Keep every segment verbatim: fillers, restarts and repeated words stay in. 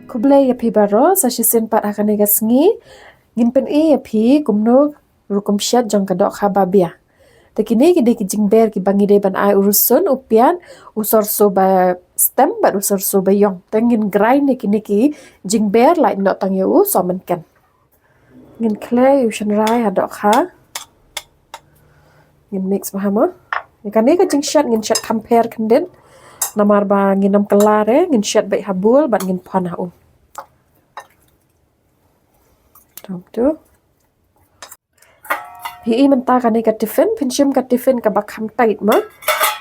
Khublei ïa phi baroh, sa shisien pat ha kane ka sngi ngin pyni ïa phi kumno rukom shet jong ka dohkha babia. Te kine ki dei ki jingber kiba ngi dei ban ai u rusun, u piat, u sorso ba stem bad u sorso ba ïong. Te ngin grind ïa kine ki jingber lait noh tang ïa u sohmynken. Ngin khleh ïa u shynrai ha dohkha. Ngin mix bha mo. Ïa kane ka jingshet ngin shet kham pher khyndiat. Namar ba ngin ym kylla re, ngin shet beit ha bowl bad ngin pon ha um. Tam tu. Phi i mynta kane ka tiffin, phin shim ka tiffin kaba kham tight mo.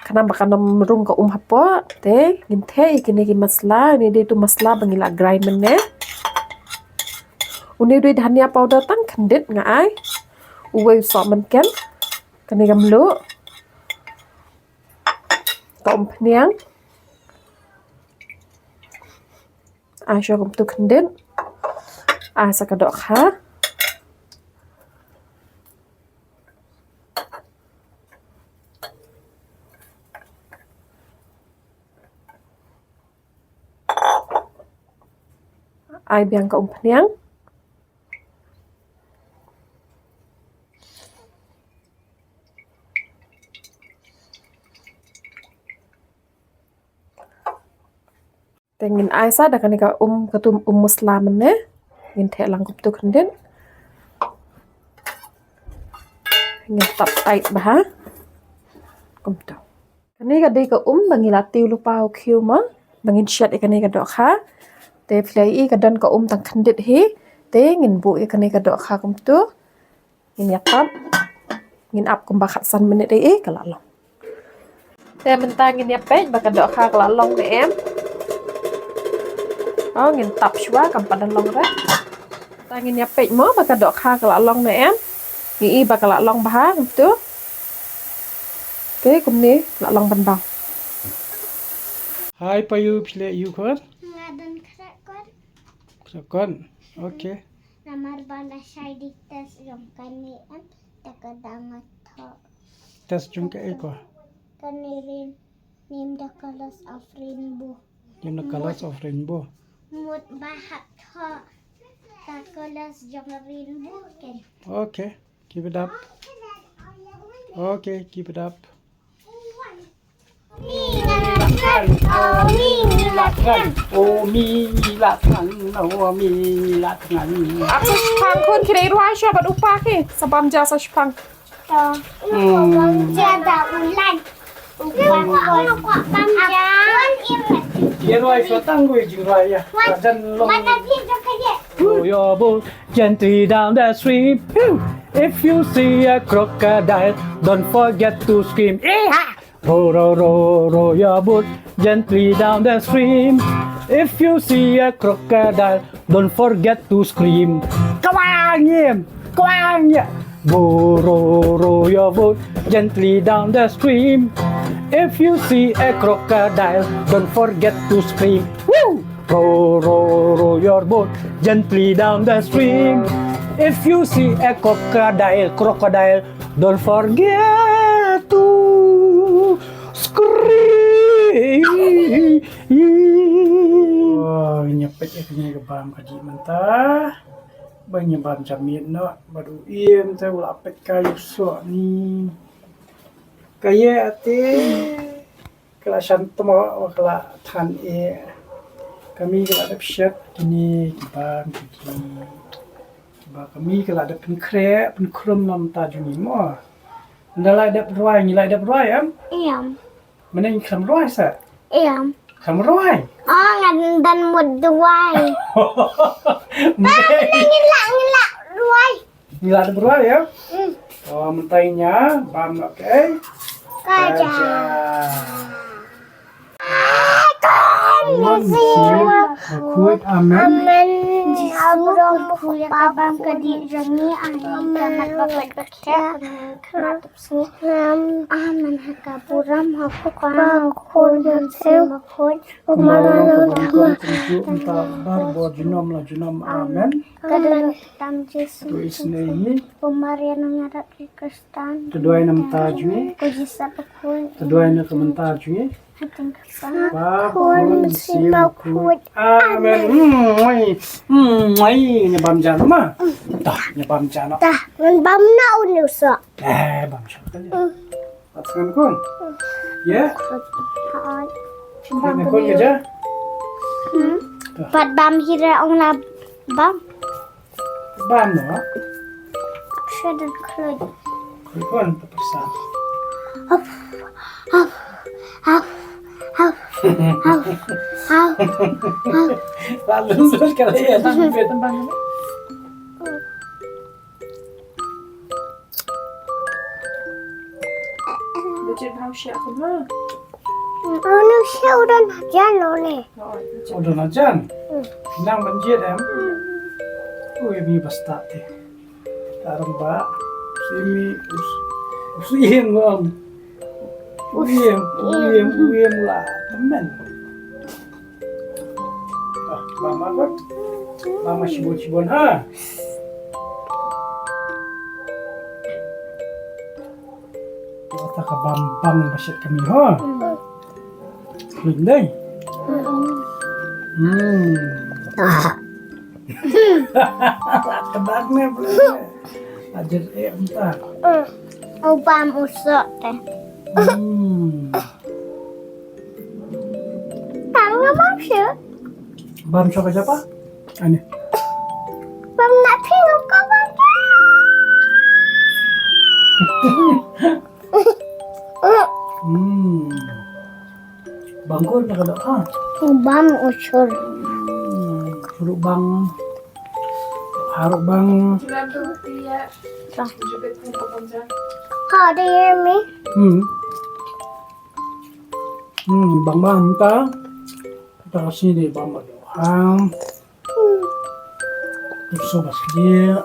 Khnang ba kan ym rung ka um hapoh, te ngin theh ïa kine ki masala, une dei tu masala ba ngi la grind mynne. Une u dei dhania powder tang khyndiat nga ai. Uwei u sohmynken, kane ka mluh, ka umphniang. Ai shuwa kumtu khyndiat. Ai sa ka dohkha. Ai biang ka umphniang. Te ngin ai sa da kane ka um, katu um masala mynne. Ngin theh lang kumtu khyndiat. Ngin tap tight bha. Kumtu. Kane ka dei ka um ba ngi la tiew lypa u khiew mo, ba ngin shet ïa kane ka dohkha. Te phi la i ka don ka um tang khyndiat hi. Te ngin buh ïa kane ka dohkha kumtu. Ngin ïa tap. Ngin ap kumba khatsan minit ïa ka la long. Te mynta ngin ïa peit ba ka dohkha ka la long ne em. Oh, ngin tap shuwa kam pat da long re. Mynta ngin ïa peit mo ba ka dohkha ka la long ne em. Ngi i ba ka la long bha kumtu. Te kumne la long ban bang. Hai pa ïu phi leh ïu khun? Nga don khreh khun. Khreh khun. Okay. Namar ba la shai di test jong kane em, te ka dang nga thoh. Test jong kaei ko? Kane rin, nim the colors of rainbow. Nim the colors of rainbow. Mut ba hap thoh the colors jong rainbow ken. Okay, keep it up. Okay, keep it up. Ap sa shipang khun, khie rwai shuwa bad u pa khie, sa bam ja sa shipang. Hmm. Khie rwai shuwa tang, khie jingrwai ïa. Row your boat gently down the stream. Phew! If you see a crocodile, don't forget to scream. Ee-ha! Row, row, row, row your boat gently down the stream. If you see a crocodile, don't forget to scream. Kwang im! Kwang im! Row, row, row your boat gently down the stream. If you see a crocodile, don't forget to scream. Woo! Row, row, row your boat gently down the stream. If you see a crocodile, crocodile, don't forget to scream. Oh, ngi peit ïa kane ka bam ka jingmynta. Ba ngi bam jam miet noh, bad u im te u la peit ka ïa u soh ni. Ka ïa te. Ka la shan tmoh, ka la than eh. Ka mih ka la dep shet, kine ki bam ki ki. Ba ka mih ka la dep pynkhreh, pynkhreh na mynta jong ngi mo. Nda la dep rwai, ngi la dep rwai em? Ïam. Mynne ngi khlem rwai sa? Ïam. Khlem rwai? Oh, ngan dan mut rwai. Mynne ngi la, ngi la rwai. Ngi la dep rwai ïa? Hmm. Oh, mynta ngi bam noh kaei? Ka ja. Ka ja. Amen. Ka ja. Amen. Amen. Amen. Amen. Amen. Ha ka burom ha ka khuid ha ka khuid. Kumba la long ha ka mynta bad bor junom la junom. Amen. Ka don tam Jisu. To isynei hi. Ko Maria nongïarap ki Khristan. To duwai na mynta jong ngi. Ko Jisu bakhuid. To duwai na ka mynta jong ngi. Khuid, Kpa, Khun, Mynsiem Bakhuid. Amen. Mm, oi. Mm, oi. Ngi bam ja noh ma. Dah, ngi bam ja noh. Dah, ngan bam noh u nusok. Eh, bam sha. Pat ngan khun. Ya. Pat ngan khun ka ja. Hmm. Pat bam hi re ong la bam. Bam noh. Sha don khlod. Khun, khun, ta pyrsa. Hap, hap, hap, hap, hap, hap, hap. La lun lun ka la ïa nang bit. Ba jied bha u shiah khun ha. Uni u shiah u don hajan lane. Oh, u don hajan. Nang ban jied em. Ui, mi ba stad te. Arang ba. Simi us. Usim ngom. Uim, uim, uim la. Temen. Ah, mama kot. Mama shibun shibun ha. Kata ka bam bam ba shet kami ha. Khlem dei. Hmm. Ka dak ne boleh. Ajar eh entah. Ubam usok teh. Hmm. Tang nga bam shu. Bam shu ka japa? Ani. Bam na phi nga ka bam. Hmm. Bang ko na ka dok ha. Bam usur. Hmm. Suru bang. Haru bang. Ha de mi. Hmm. Hmm, bang bang ta. Ta sini bang bang. Ham. Tursu bas dia.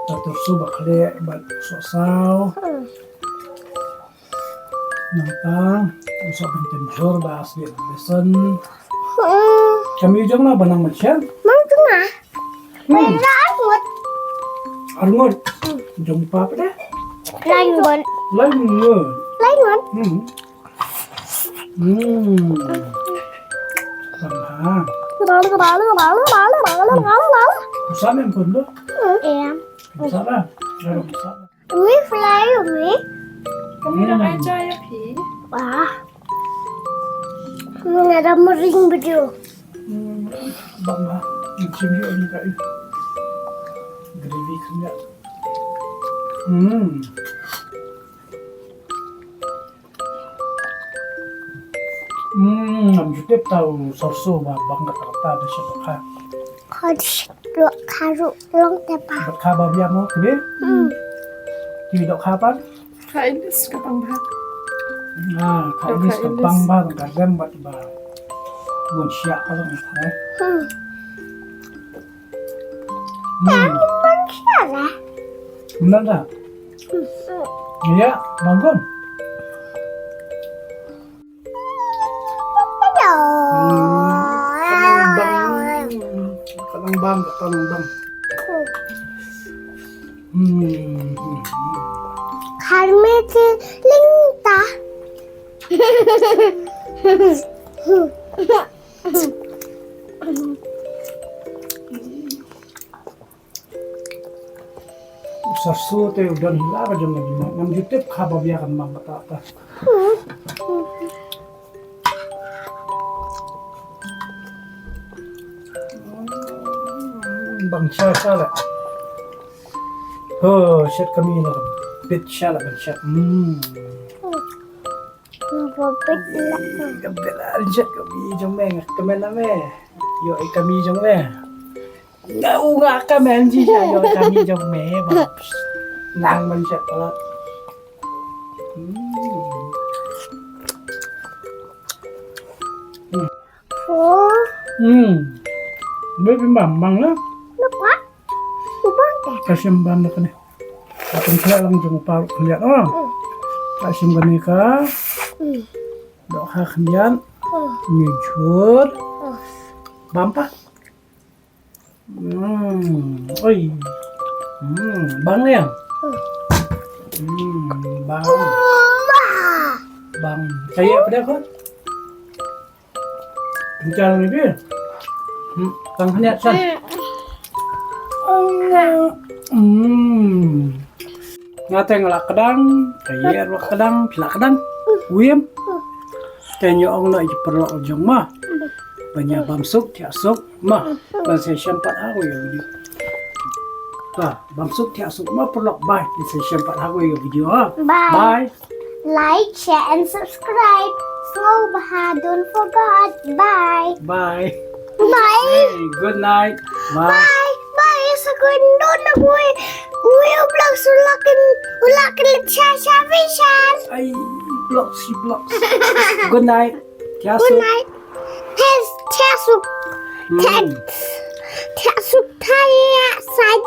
Ta tursu bakle bat so sao. Nangta so benten jor bas dia besen. Kami jong na banang macam. Mang tengah. Hmm. Arngut. Arngut. Jong papa deh. Laingut. Laingut. Laingut. Hmm. Hmm. Bang ha. Lalu, lalu, lalu, lalu, lalu, lalu, lalu. Usah main pun tu. Iya. Usah lah. Kalau usah lah. Umi fly, umi. Kami dah aja ya, Pi. Wah. Umi ada mering betul. Hmm. Bang lah. Macam ni umi kat ni. Gravy kena. Hmm. Hmm, ngam ju tip ta u sarso ba bang kata kata da shi baka. Kha shi baka ru long te pa. Baka ba bia mo kbe? Hmm. Ti dok kha pan? Kha ilis ka bang ba. Ah, kha ilis ka bang ba ka rem ba ba. Mun sia ka long ta. Hmm. Hmm. Mun sia la. Mun da. Ya, bangun. Hmm, kadang bang, kadang bang, kadang bang. Hmm. Karmeti linta. Sarso te u don hi la ka jong ngi ma. Ngam ju tip kha ba bia kan bang kata kata. Bang sha sha la. Ho, shet kami la. Bit sha la bang shet. Hmm. Bit la. Bit la shet kami jong me, kami la me. Yo, i kami jong me. Nga u nga ka men ji ja yo kami jong me ba. Nang man shet palat. Hmm. Hmm. Four. Hmm. Baby mam mang la. Look what? Ubang te. Ka sim ban la kane. Ka pun kla lang jong pa khliat oh. Hmm. Ka sim kane ka. Hmm. Dok ha khliat. Hmm. Ni jur. Hmm. Bam pa. Hmm, oi. Hmm, bang ya. Hmm, bang. Bang, kaya apa dia kot? Kencang ni dia. Hmm, tang hanya san. Hmm. Nga te nga la kdang, kaya ruh kdang, phi la kdang. Wim. Te nyo ong na i paralok jong ma. Ba ïa bam suk, thiah suk, ma. Ban sa ïashem pat ha kawei ka video. Ba, bam suk, thiah suk, ma paralok, bye. Ban sa ïashem pat ha kawei ka video ha. Bye. Bye. Like, share and subscribe. Sngewbha, don't forget. Bye. Bye. Bye. Hey, good night. Bye. Bye. Bye. Sa kawei don na kawei. Kawei u blok su lak in, u lak in cha cha vision. Ai, blok si blok. Good night. Thiah suk. Good night. Hes, thiah suk. Hmm. Thiah, thiah suk thiah san.